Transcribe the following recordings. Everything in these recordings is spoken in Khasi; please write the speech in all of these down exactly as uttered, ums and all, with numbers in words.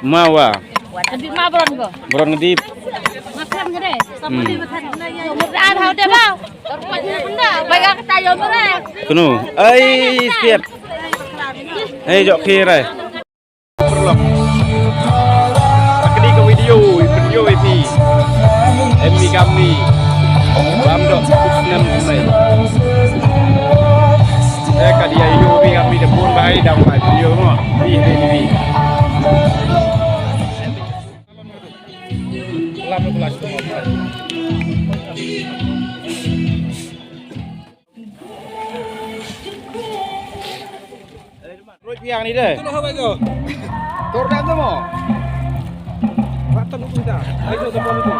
Ma wa. Ngdip ma bron ko. Bron ngdip. Makan ngade. Hmm. Umur dah ada udah bau. Baik kata yo mure. Kunu. Ai siap. Ai jok kira. Kini ka video, video iti. Em mi kamni. Bam dok nam kumai. Eh, ka dia yu mi kamni da pun bai dang bai video mo. Di, di, di, di. Roi piang ni deh. Tor dah tu mo. Ratan tu dah. Ayo tu mo.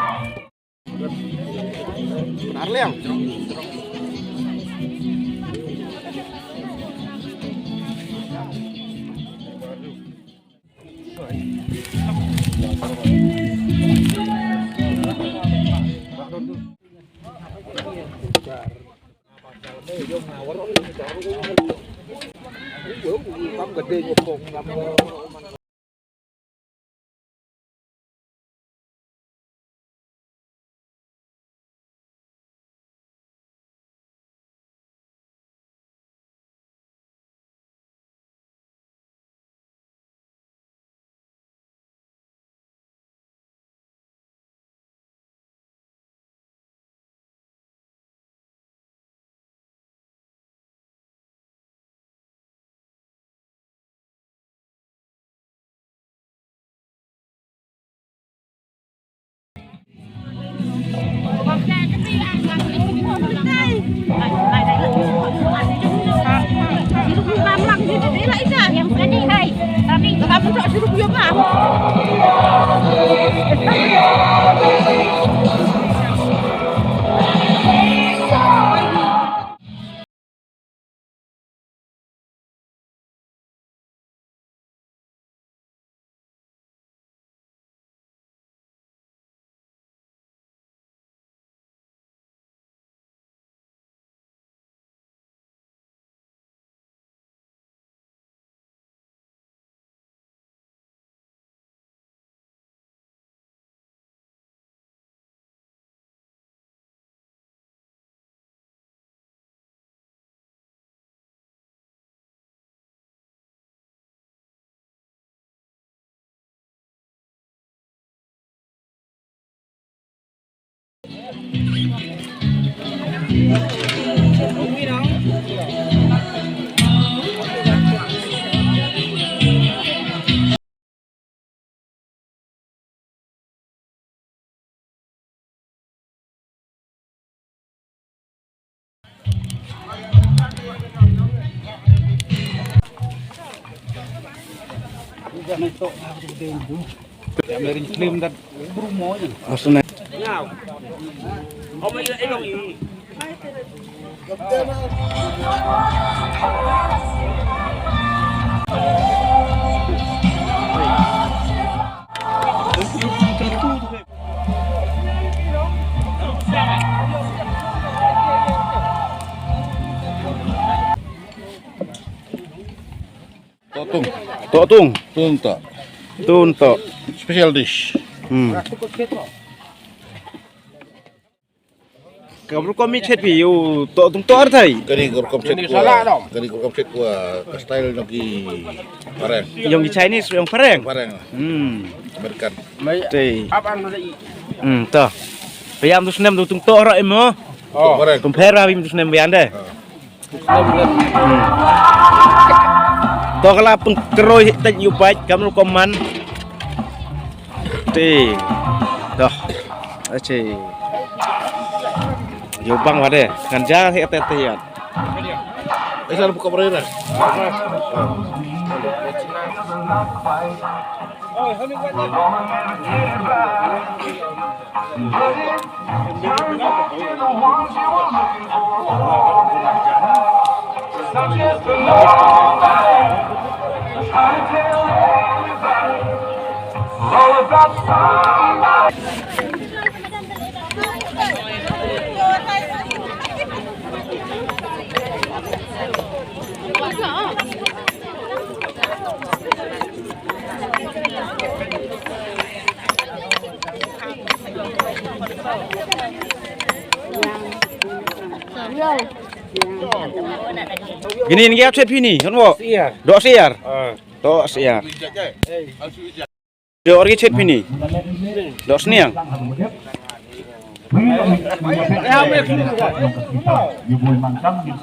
Arliang. Toh tung. Toh tung. Tung toh. Tung toh. Special dish. Hmm. Ka rukom mi chet phi ïa u toh tung toh ar thai. Kani ka rukom chet ko. Kani ka rukom chet ko ka style jong ki phareng. Jong ki Chinese, jong phareng. Phareng. Hmm. American. Te. Hmm, toh. Phi ïam tu snem tu tung toh ro em mo. Tung phareng. Tung phareng phi ïam tu snem biang de. Hmm. To ka la pynkroi heh tang ïa u bike kam rukom man. Te. Doh. Ache. Ïa u bang wade. Ngan ja heh te te ïa. Esa buka beraira. Kini ngi ap chet pini, kan mo? Siar. Dok siar. Ah. Dok siar. Dok ri chet pini. Dok sniang.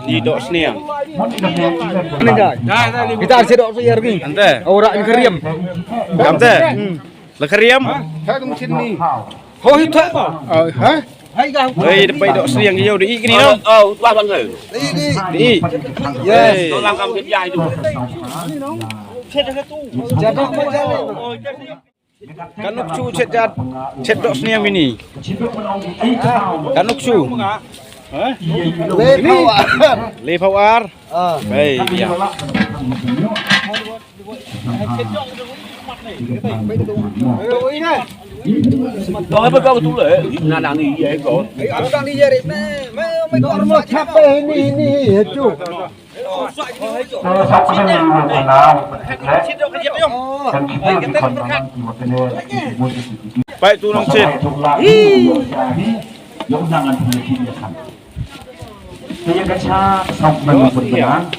Ni dok sniang. Kita chet dok siar ni. Ante. Ora ni keriam. Ante. Hmm. La kariam. Hoi, tha. Hoi, da pai dok sniang ïa u da i kini no. Oh, wah bang. Di. Yes. Kan nuk chu chet jat. Chet dok sniang mini. Kan nuk chu. Ha? Le phaw ar. Le phaw ar. Ah. Hei, ya. Pai tu nang chet. Te ïa ka cha ka song kmen nongpynbna.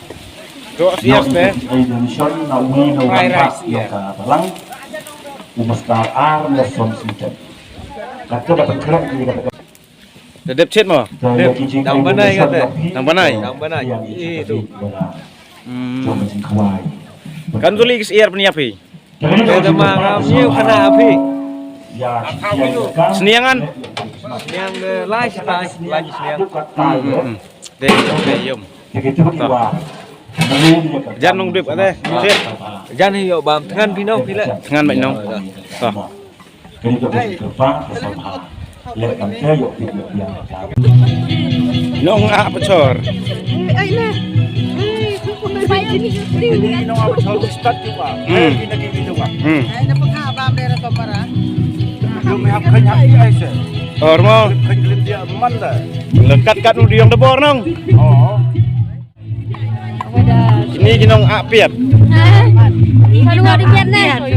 Dok siar te. Ai donation na uwi na uwi. Fried rice, ïa ka balang. U Master R Nelson Sinten. Kata da pynkreh ïa kata. Da dep chet mo? Dep. Dang banai kata. Dang banai. Dang banai. Ïa tu. Hmm. Kan tu lagi siar pynïap hi. Te te ma ngam ïoh kana api. Sniangan. Sniang de lai sita lai sniang. Hmm, hmm, hmm. De de yum. Jan nong dip ade. Jan hi yo bam tngan phi nong phi le. Tngan mai nong. To. Nong ah pechor. Hmm. Hmm. Or mo. Lekat kat nu diong debor nong. Kini ki nong ah piat.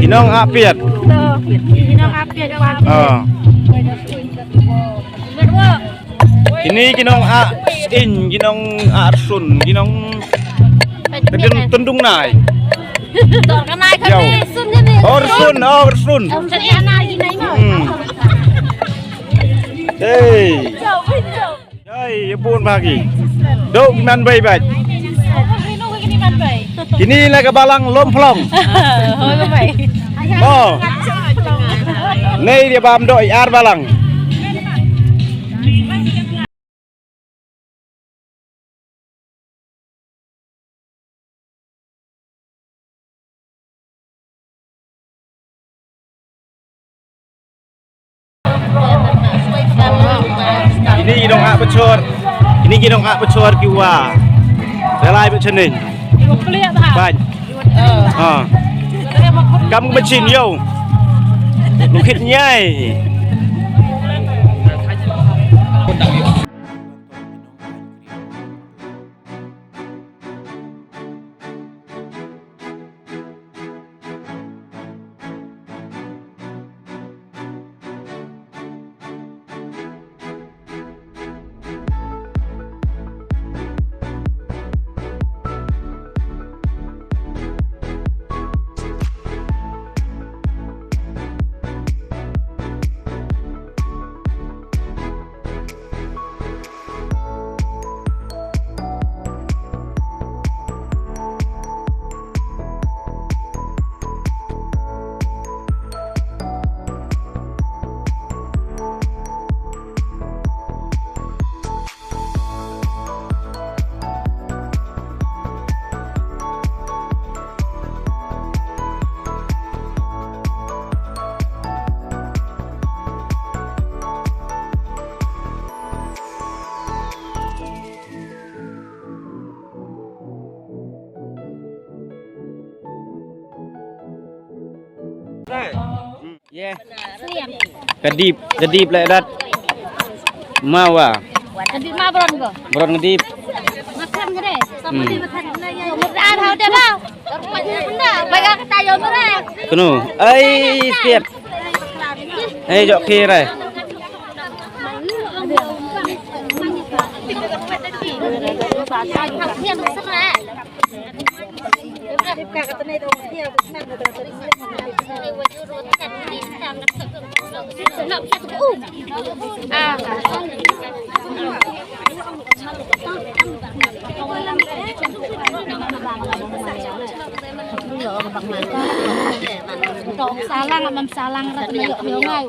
Ki nong ah piat. Ah. Kini ki nong ah in, ki nong ah rsun, ki nong tendung, tendung nai. Or sun, or sun. Hmm. Hey. Jai, ïa bun bha ki. Dok ki man bei bad. Kini la ka balang Lum Phlong. Oh. Nei dia bam dok i ar balang. Kini ki nong ah pechor. Kini ki nong ah pechor ki wa. Dalai pechor ni. Ban. Ha. Kam machin yo. Lukit nyai. Ka dip, ka dip leh dat. Mawa. Ka dip ma bron ko. Bron ka dip. Makan ka deh. Hmm. Mudah hau deh bau. Baik ka tayo murah. Kenu. Ai, siap. Ai, jok kiri. Salang, mam salang rat ni, yo ngai.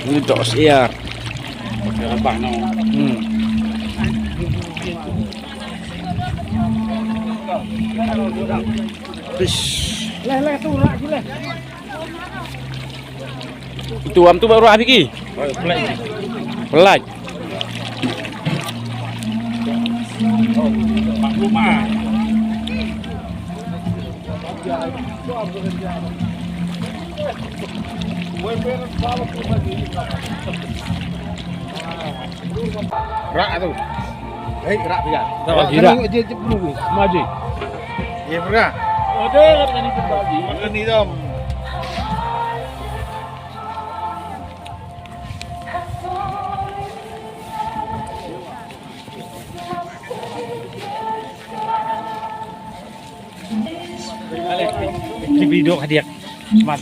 Ni dok siar. Hmm. Ish. Itu am tu baru habis ki. Pelat. Rak tu. Hei, rak dia. Rak dia. Dia je penuh. Maji. Ye, pura. Ada kat sini tu, Pak Haji. Makan ni, Dom. Di video hadiah. Mat.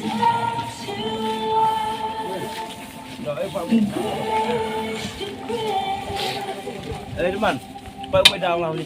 Eh, teman. Pak, mai daw lah ni.